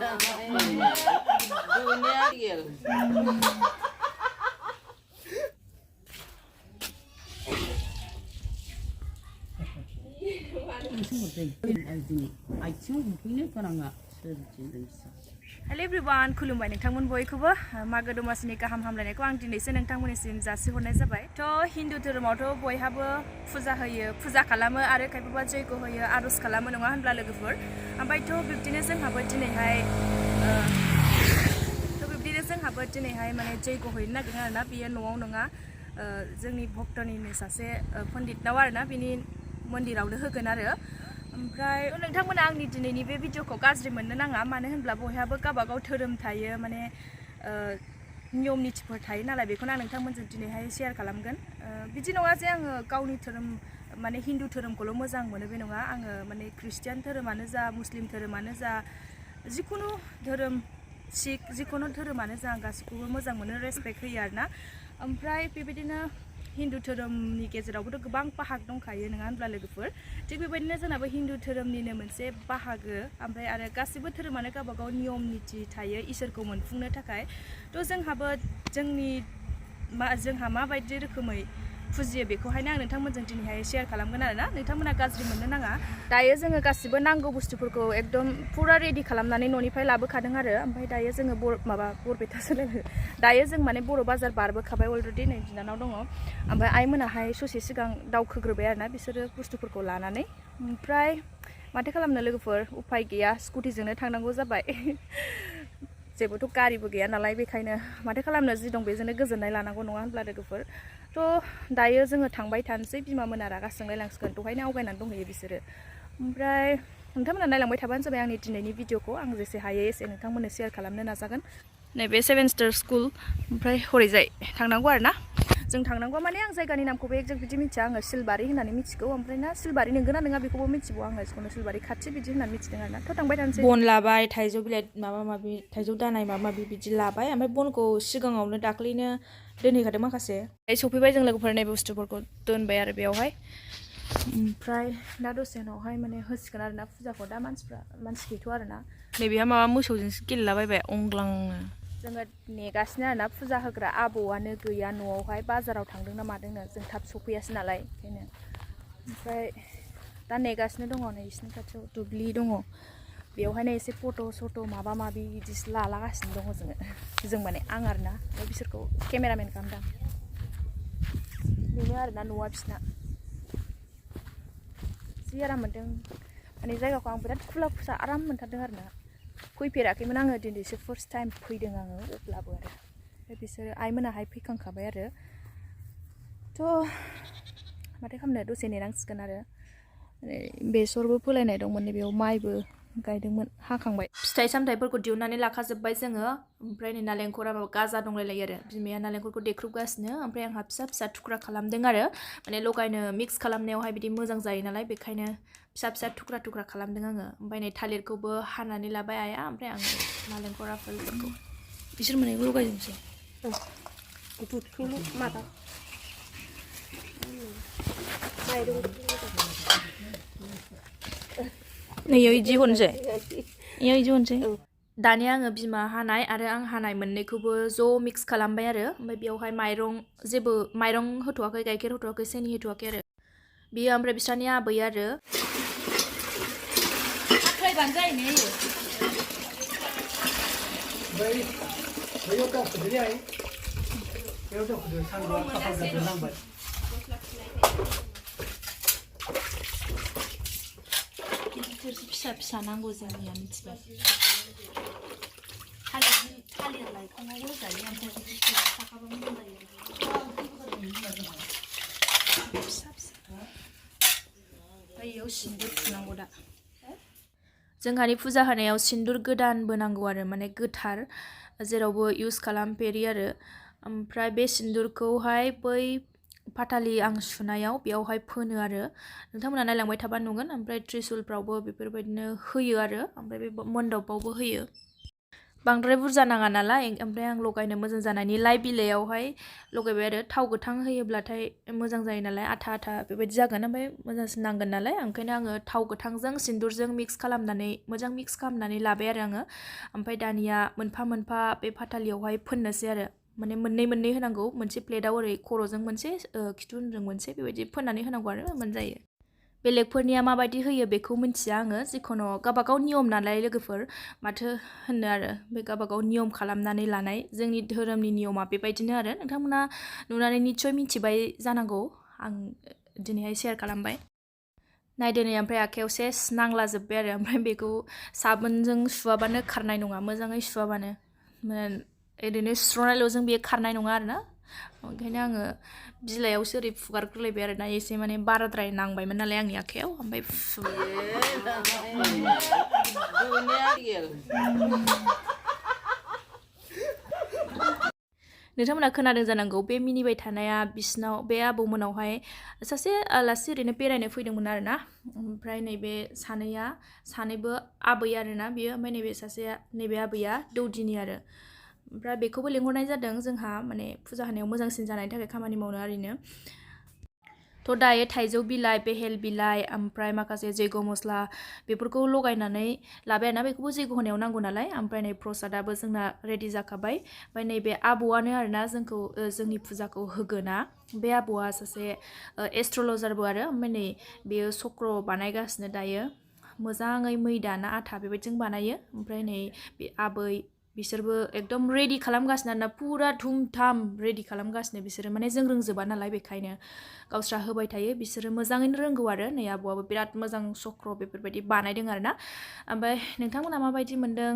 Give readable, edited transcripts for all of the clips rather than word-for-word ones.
Hello everyone, खुलुमबाय नोंथांमोन बयखौबो मागो दमासिनि गाहाम हामलायनायखौ आं दिनैसो नोंथांमोननिसिम जासिहरनाय जाबाय। थ' हिन्दु धोरोमावथ' बयहाबो फुजा होयो, फुजा खालामो आरो खायफाबा जयग होयो, आरज खालामो नङा होनब्ला लोगोफोर। ओमफ्रायथ' बिब्दिनो जोंहाबो दिनैहाय माने जयग होनो नागिरदों आरोना, बियो न'आव नङा जोंनि भक्तनिनो सासे पण्डितनाव आरोना, बिनि मन्दिरावनो होगोन आरो। ओमफ्राय नोंथांमोना आंनि दिनैनि बे भिडिअखौ गाज्रि मोननो नाङा, मानो होनब्ला बयहाबो गावबागाव धोरोम थायो, माने नियम निथिफोर थायो नालाय, बेखौनो आं नोंथांमोनजों दिनैहाय शेयार खालामगोन। बिदि नङा जे आङो गावनि धोरोम माने हिन्दु धोरोमखौल' मोजां मोनो, बे नङा। आङो माने ख्रिस्टियान धोरोमानो जा, मुस्लिम धोरोमानो जा, जिखुनु धोरोम, सिख जिखुनु धोरोमानो जा, आं गासिखौबो मोजां मोनो, रेसपेक्ट होयो आरोना। ओमफ्राय बेबायदिनो हिन्दु धोरोमनि गेजेरावबोथ' गोबां बाहाग दंखायो नङा होनब्ला लोगोफोर। थिग बेबायदिनो जोंनाबो हिन्दु धोरोमनिनो मोनसे बाहागो, ओमफ्राय आरो गासिबो धोरोमानो गावबागाव नियम निथि थायो इसोरखौ मोनफुंनो थाखाय। थ' जोंहाबो जोंहा माबायदि रोखोमै फुजियो बेखौहायनो आं नोंथांमोनजों दिनैहाय शेयार खालामगोन आरोना, नोंथांमोना गाज्रि मोननो नाङा। दायो जोङो गासिबो नांगौ बुस्थुफोरखौ एकदम फुरा रेडि खालामनानै न'निफ्राय लाबोखादों आरो। ओमफ्राय दायो जोङो दायो जों माने बर' बाजार बारबोखाबाय अलरेडि, नै बिनानाव दङ। ओमफ्राय आइमोनाहाय ससे सिगां दावखोग्रोबाय आरोना बिसोरो बुस्थुफोरखौ लानानै। ओमफ्राय माथो खालामनो लोगोफोर, उफाय गैया, स्कुटिजोंनो थांनांगौ जाबाय। जेबोथ' गारिबो गैया नालाय, बेखायनो माथो खालामनो, जि दं बेजोंनो गोजोननाय लानांगौ नङा होनब्ला लोगोफोर। थ' दायो जोङो थांबाय थानोसै, बिमा मोना रागा जोंलायलांसिगोन, दहायनो आवगायनानै दंहैयो बिसोरो। ओमफ्राय नोंथांमोना नायलांबाय थाबानो जाबाय आंनि दिनैनि भिडिअखौ, आं जेसे हायो एसे नोंथांमोननो शेयार खालामनो नाजागोन। नैबे 7 स्टार स्कुल, ओमफ्राय हरैजाय थांनांगौ आरोना। जों थांनांगौ माने आं जायगानि नामखौबो एकजेक्ट बिदि मिथिया, आङो सिलबारि होननानै मिथिगौ। ओमफ्राय ना सिलबारि नंगौना नङा बेखौबो मिथिगौ आङो, जिखुनु सिलबारि खाथि बिदि होननानै मिथिदों आरोना। थ' थांबाय थानोसै। बन लाबाय, थाइजौ बिलाइ माबा माबि, थाइजौ दानाय माबा माबि बिदि लाबाय। ओमफ्राय बनखौ सिगाङावनो दाख्लैनो दोनहैखादों माखासे। सफैबाय जों लोगोफोर, नैबे बुस्थुफोरखौ दोनबाय आरो बेयावहाय। ओमफ्राय दा दसे उनावहाय माने होसिगोन आरोना फुजाखौ। दा मानसि गैथ'आ आरोना। नैबेहा माबा मोसौजोंसो गेलेलाबायबाय अंग्लांनो। जोङो नेगासिनो आरोना, फुजा होग्रा आबौआनो गैया न'आवहाय, बाजाराव थांदों ना मादोंनो, जों थाब सफैयासै नालाय ओंखायनो। ओमफ्राय दा नेगासिनो दङ, नै बिसिनि खाथियाव दुब्लि दङ, बेवहायनो एसे फट' सट' माबा माबि बिदिसो लालागासिनो दङ जों माने आं आरोना। ओमफ्राय बिसोरखौ केमेरामेन खालामदां। बेनो आरोना न'आ बिसिना। जि आराम मोनदों माने जायगाखौ, आं बिराद खुला खुसा आराम मोनथारदों आरोना। फैफेराखैमोन आङो, दिनैसो फार्स्ट टाइम फैदों आङो, अब्लाबो आरो। ओमफ्राय बिसोरो आइमोनाहाय फैखांखाबाय आरो। थ' माथो खालामनो, दसे नेनांसिगोन आरो। बेसरबो फोलायनाय दंमोन, बेयाव माइबो गायदोंमोन, हाखांबाय। फिथाइ सामथाइफोरखौ दिहुननानै लाखाजोब्बाय जोङो। ओमफ्राय नै नालेंखरा माबा गाजा दंलायलायो आरो, बिमाया नालेंखरखौ देख्रुबगासिनो। ओमफ्राय आंहा फिसा फिसा थुख्रा खालामदों आरो, माने लगायनो मिक्स खालामनायावहाय बिदि मोजां जायो नालाय, बेखायनो फिसा फिसा थुख्रा थुख्रा खालामदों आङो। ओमफ्राय नै थालिरखौबो हानानै लाबाय आइया, ओमफ्राय आङो नालेंखर आफेलफोरखौ बिसोर मोननैखौ लगायजोबनोसै। माबा नैयाव इदि हरनोसै, इयाव इदि हरनोसै। दानिया आङो बिमा हानाय आरो आं हानाय मोननैखौबो ज' मिक्स खालामबाय आरो। ओमफ्राय बेयावहाय जेबो माइरं होथ'वाखै, गाइखेर होथ'वाखै, सेनि होथ'वाखै आरो। बियो ओमफ्राय बिस्रानि आबै आरो। आख्लायबानो जायो ने इयो। फिसा फिसा नांगौ जोंनिया, मिथिबाय। थालिर लाइफाङाव होजायो, ओमफ्राय फिसा थाखाबा मोजां जायो। फिसा फिसा इयाव सिन्दुर थुनांगौ दा। जोंहानि फुजा होनायाव सिन्दुर गोदानबो नांगौ आरो, माने गोथार, जेरावबो इउज खालामफेरि आरो। ओमफ्राय बे सिन्दुरखौहाय बै फाथालि आं सुनायाव बेयावहाय फोनो आरो। नोंथांमोना नायलांबाय थाबा नुगोन। ओमफ्राय त्रिशुलफ्रावबो बेफोरबायदिनो होयो आरो, ओमफ्राय बे मण्डपावबो होयो। बांद्राय बुरजा नाङा नालाय ओमफ्राय आं लगायनो मोजां जानायनि लाइ बिलाइयावहाय लगायबाय आरो थाव गोथां होयोब्लाथाय मोजां जायो नालाय आथा आथा बेबायदि जागोन ओमफ्राय मोजांसिन नांगोन नालाय ओंखायनो आङो थाव गोथांजों सिन्दुरजों मिक्स खालामनानै मोजां मिक्स खालामनानै लाबाय आरो आङो ओमफ्राय दानिया मोनफा मोनफा बे फाथालियावहाय फोननोसै आरो माने मोननै होनांगौ मोनसे प्लेटाव ओरै खर'जों मोनसे खिथुजों मोनसे बेबायदि फोननानै होनांगौ आरो मोनजायो बेलेगफोरनिया माबायदि होयो बेखौ मिन्थिया आङो जिखुनु गावबागाव नियम नालाय लोगोफोर माथो होननो आरो बे गावबागाव नियम खालामनानै लानाय जोंनि धोरोमनि नियमा बेबायदिनो आरो नोंथांमोना नुनानै निस्सय मिथिबाय जानांगौ आं दिनैहाय शेयार खालामबाय नायदो नै ओमफ्राय आखायाव सेस नांलाजोब्बाय आरो ओमफ्राय बेखौ साबोनजों सुवाबानो खारनाय नङा मोजाङै सुवाबानो ओरैनो सुस्र'नायल'जों बेयो खारनाय नङा आरोना ओंखायनो आङो बिलाइयावसो ओरै फुगारग्रोलायबाय आरोना एसे माने बाराद्राय नांबायमोन नालाय आंनि आखायाव ओमफ्राय नोंथांमोना खोनादों जानांगौ बे मिनिबाय थानाया बिसिनाव बे आबौमोनावहाय सासे आलासि ओरैनो बेरायनो फैदोंमोन आरोना ओमफ्राय नैबे सानैबो आबै आरोना बियो ओमफ्राय नैबे सासेया नैबे आबैया दौदिनि आरो ओमफ्राय बेखौबो लेंहरनाय जादों जोंहा माने फुजा होनायाव मोजांसिन जानायनि थाखाय खामानि मावनो ओरैनो थ' दायो थाइजौ बिलाइ बेहेल बिलाइ ओमफ्राय माखासे जैग' मस्ला बेफोरखौ लगायनानै लाबाय आरोना बेखौबो जैग' होनायाव नांगौ नालाय ओमफ्राय नै प्रसादाबो जोंना रेडि जाखाबाय ओमफ्राय नैबे आबौआनो आरोना जोंखौ जोंनि फुजाखौ होगोना बे आबौआ सासे एस्ट्रलजारबो आरो ओमफ्राय नै बेयो चक्र बानायगासिनो दायो मोजाङै मैदा ना आथा बेबायदिजों बानायो ओमफ्राय नै बे आबै बिसोरबो एकदम रेडि खालामगासिनो आरोना पुरा धुमधाम रेडि खालामगासिनो बिसोरो माने जों रोंजोबा नालाय बेखायनो गावस्रा होबाय थायो बिसोरो मोजाङैनो रोंगौ आरो नै आबौआबो बिराद मोजां चक्र बेफोरबायदि बानायदों आरोना ओमफ्राय नोंथांमोना माबायदि मोन्दों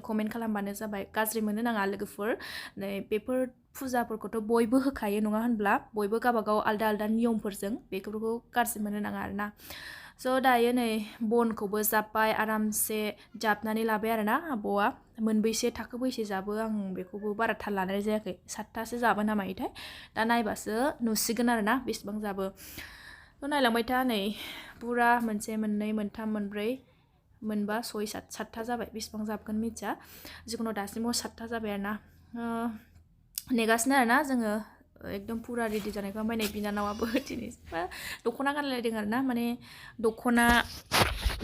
कमेन्ट खालामबानो जाबाय गाज्रि मोननो नाङा लोगोफोर नै बेफोर फुजाफोरखौथ' बयबो होखायो नङा होनब्ला बयबो गावबागाव आलदा आलदा नियमफोरजों बेफोरखौ गाज्रि मोननो नाङा आरोना स' दायो नै बनखौबो जाब्बाय आरामसे जाबनानै लाबाय आरोना आबौआ मोनबैसे थाखो बैसे जाबो आं बेखौबो बारा थाल लानाय जायाखै 7थासो जाबो ना मायोथाय दा नायबासो नुसिगोन आरोना बेसेबां जाबो थ' नायलांबाय था नै पुरा मोनसे मोननै मोनथाम मोनब्रै मोनबा 6 7था जाबाय बेसेबां जाबगोन मिथिया जिखुनु दासिमाव 7था जाबाय आरोना नेगासिनो आरोना जोङो एकदम पुरा रेडि जानायखौ ओमफ्राय नै बिनानावाबो दिनै दख'ना गानलायदों आरोना माने दख'ना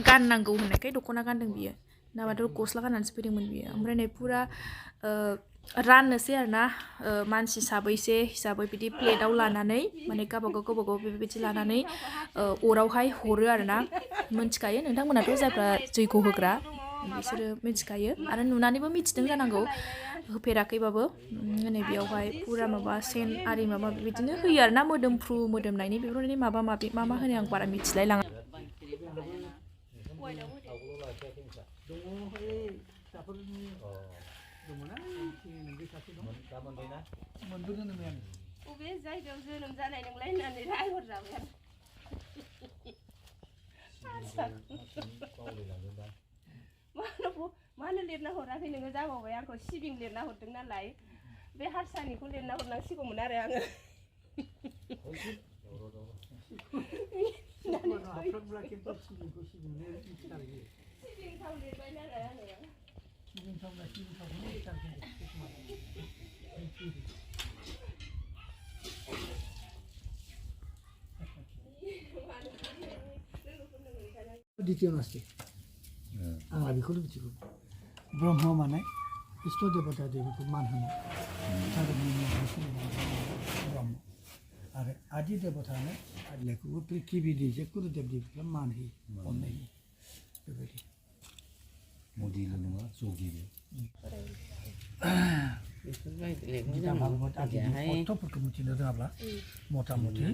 गाननांगौ होननायखाय दख'ना गानदों बियो नाबाथ' गस्ला गाननानैसो फैदोंमोन बियो ओमफ्राय नै पुरा राननोसै आरोना मानसि साबैसे हिसाबै बिदि प्लेटाव लानानै माने गावबागाव बेबायदि लानानै अरावहाय हरो आरोना मिन्थिखायो नोंथांमोनाथ' जायफ्रा जैग' होग्रा बिसोरो मिथिखायो आरो नुनानैबो मिथिदों जानांगौ होफेराखैबाबो नै बेयावहाय पुरा माबा सेन आरि माबा बिदिनो होयो आरोना मोदोमफ्रु मोदोमनायनि बेफोरबायदि माबा माबि मा होनो आं बारा मिथिलाय लाङा बबे जायगायाव जोनोम जानाय नोंलाय होननानै रायहरजाबाय मानो लिरना हराखै नोङो जाबावबाय आंखौ सिबिं लिरना हरदों नालाय बे हारसानिखौ लिरना हरनांसिगौमोन आरो आङो सिबिं थाव लिरबाय नालाय आङो द्वितीय नास्ति आंहा बेखौल' मिथिगौ ब्रह्म माने इष्ट देवता देवीखौ मान होनाय ब्रह्म आरो आदि देवतानो आदिखौबो पृथ्वी जे गुरुदेव देवीखौ मान होयो अननाय होयो बेबायदि मदिल' नङा जगिबो गीता भागवत आदिनि अर्थफोरखौ मिथिनो रोङाब्ला मथा मथि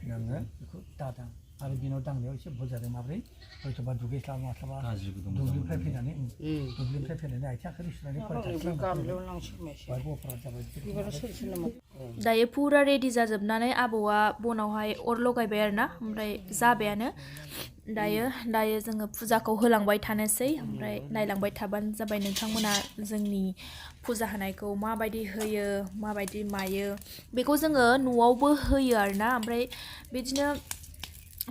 नोङो बेखौ दादां आरो बिनाव दांनायाव एसे भुल जादों माब्रै हयथ'बा दुगैस्लाबा मास्लाबा दुब्लिनिफ्राय फैनानै आथिं आखाइ सुनानै दायो पुरा रेडि जाजोबनानै आबौआ बनावहाय अर लगायबाय आरोना ओमफ्राय जाबायानो दायो जोङो फुजाखौ होलांबाय थानोसै ओमफ्राय नायलांबाय थाबानो जाबाय नोंथांमोना जोंनि फुजा होनायखौ माबायदि होयो माबायदि मायो बेखौ जोङो न'आवबो होयो आरोना ओमफ्राय बिदिनो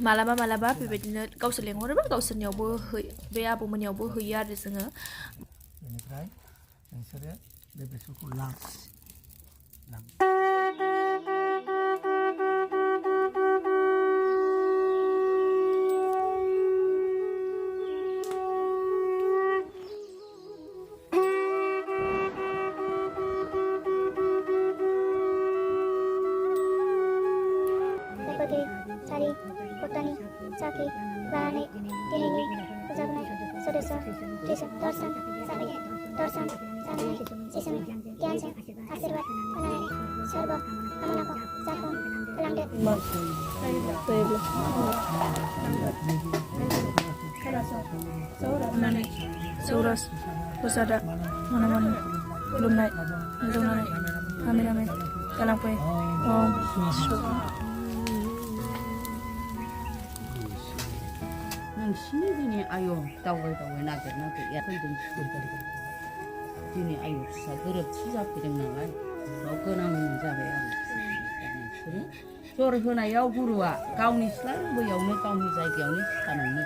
मालाबा बेबायदिनो गावसोर लेंहरोबा गावसोरनियावबो बे आबौमोननियावबो होयो आरो जोङो बेनिफ्राय नोंसोरो बे बेसरखौ लां Seperti sari, petani, saki, barani, dinini, kuzabne, sodesa, dorsan, sabi, sisami, giansen, asirwat, penanani, sorbo, amanako, zakon, pelangdet. Sauras, pusada, mana-mana, belum naik, amin, dalam kue, नोंसिनि दिनै आयौ दावबाय नागिरनाया फैदों दिनै आयौ फिसा गोरोबथि जाफैदों नालाय बेयाव गोनां जाबाय आरो नोंसोरो जर होनायाव गुरुआ गावनि सिथ्ला बैयावनो गावनि जायगायावनो सिखानावनो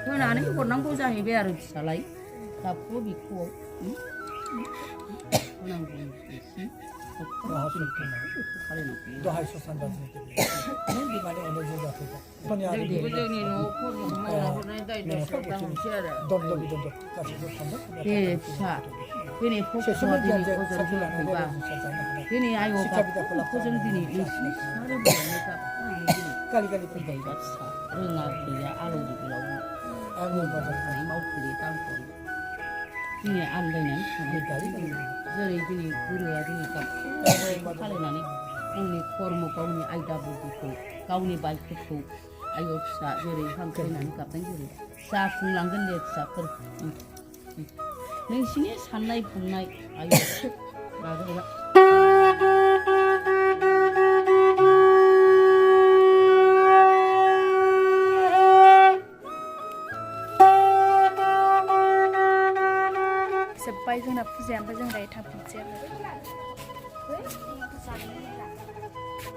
होनानै हरनांगौ जाहैबाय आरो फिसालाय दाबख' बिख'आव होनांगौ एसे दहाय ससान बाजि नों बिमानि अनेक जायगा फैबाय जोंनि ए फिसा दिनै फक्स'आ दिनै अजन होआखैबा दिनै आयौ गाबखौजों दिनै नोंसिनि आरो बोरायनो गाबखौनानै फैबायबा फिसा रोङा गैया आलौनि बेलावनो आङो बाजारखौहाय मावफुलि दामखौ दिनै आनलायनानै थानाय जेरै दिनै गुरुआ दिनै गाबखौ खालायनानै गावनि कर्म गावनि आयदा बुद्धिखौ गावनि बाइकफोरखौ आयौ फिसा जेरै हांख्रायनानै गाबदों जेरै जाफुंलांगोन दे फिसाफोर नोंसिनि साननाय बुंनाय आयौ माबाया जोब्बाय जोंना फुजाया ओमफ्राय जों दायो थांफिनसै आरो